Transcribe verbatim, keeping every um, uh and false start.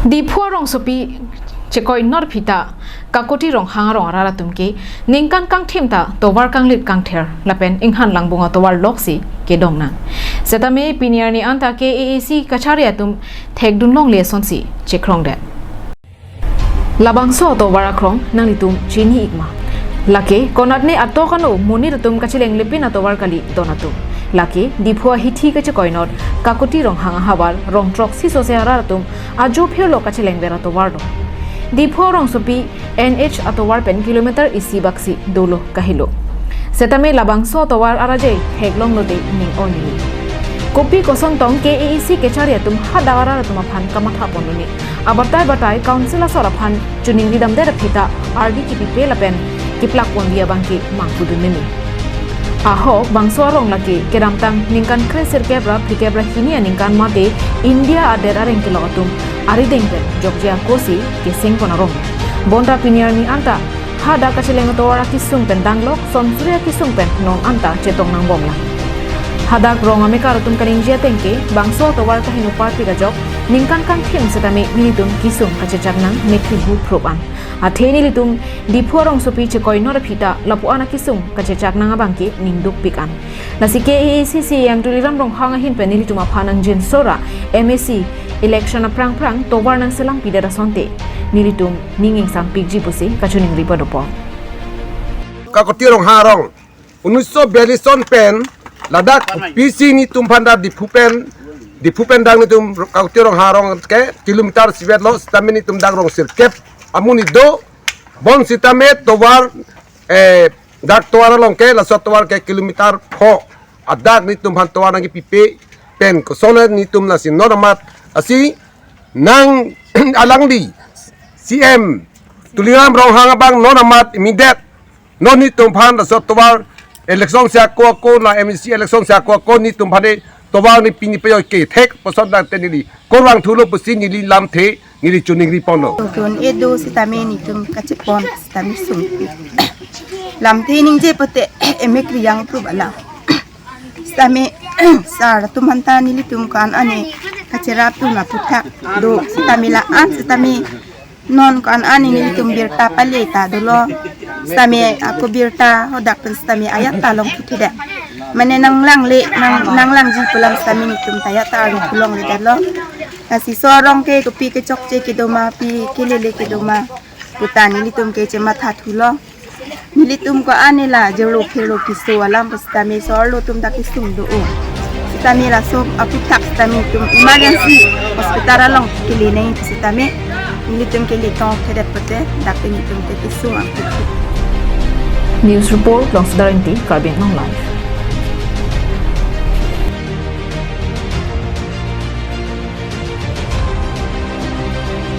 Diphu arongsopi chekoi norphita Kakuti Ronghang arong arat atum ke ningkan kangthim ta tovar kanglit kangther lapen inghan langbung atovar loksi kedong nang. Setame pini arni anta K A A C kachari atum thekdun longle asonsi chekrongdet. Labangso atovar akrong nanglitum chini ikma? Lake konatne atok ano monit atum kachelengle pin atovar kali don atum. Lake Diphu ahithi kachekoi not Kakuti Ronghang ahavar rong throksi sose arat atum ajo phirlo kachelengver atovar lo. Diphu arongsopi N H atovar pen kilometer isi baksi dolo kahelo. Setame labangso atovar arajai theklonglo de ning oi neli. Kopi koson tong K A A C kachari atum hadak arat atum aphan kamatha ponlo ne. Abatai batai council asor aphan choningri damdet aphi ta ardi kipipe lapen kiplak ponji abang ke mangpudun meme. Ahok bangso arong lake kedamtang ningkan kre sirkep ra phlikep ra hini aningkan mate India adet areng kelok atum arideng pen jokje akosi keseng pon arong. Bonta pini arni anta hadak kacheleng atovar akisung pen danglok, sonsuri akisung pen non anta chetong nangbomlang. Hadak rong amekar atum kaningje ateng ke bangso atovar kaheno parpik ajok ningkan kangthim setame nelitum kisung kachechak nang mekri bu prup an. Athe nelitum Diphu arongsopi chekoi norphita lapu-an akisung kachechak nang abang ke ningdukpik an. Lasi K A A C C E M Tuliram Ronghang ahin pen nelitum aphan nangjinso ra M A C election aphrang phrang tovar nangselam pidet asonte nelitum ning ingsampikji pusi kachoningri padopon. Kakuti Ronghang arong, unniso biyallis son pen ladak P C nelitum aphan dak Diphu pen, Diphu pen dak nelitum Kakuti Ronghang arong ke kilometer isivet lo, setame nelitum dak rong sirkep amonit do, bonsitame tovar, eh, dak tovar along ke, laso tovar ke kilometer pho adak nelitum aphan tovar nangkipipe pen kosonsi nelitum lasi non amat asi nang alangli C M Tuliram Ronghang abang non amat immediate non nelitum aphan laso tovar election si ako ako, na M A C election si ako ako nelitum aphan de tovar ni pini peyoi ke thek puson dangte neli kurvangthulo pusi neli lamthe neli choningri ponlo. Tokon edo setame nelitum kachepon setame sungpi. Lamthe ningje pote emek riyang pru bala. Setame sar atum aphan ta nelitum ko-an ane kacherap tun aphuthak do, setame la-an setame non ko-an ane nelitum birta pale ta dolo. Setame ako birta hadak pen setame ayat ta longthuthedet. Mane nanglangle, nang, nanglangji pu alam setame nelitum ta ayat ta arong pulongledetlo. Lasi so arong ke kopi kechokche kedo ma, pi kelele kedo ma puta nelitum ke chemathathulo. Nelitum ko-an ane la jero phirlo kiso alam pu setame so arlo atum dak kisung do-o. Setame laso aphuthak setame nelitum emergency hospital along kele nai setame nelitum kele tongthedet pote dak nelitum ke kisung ang. News report, Longsedar Ingti, Karbi Anglong Live.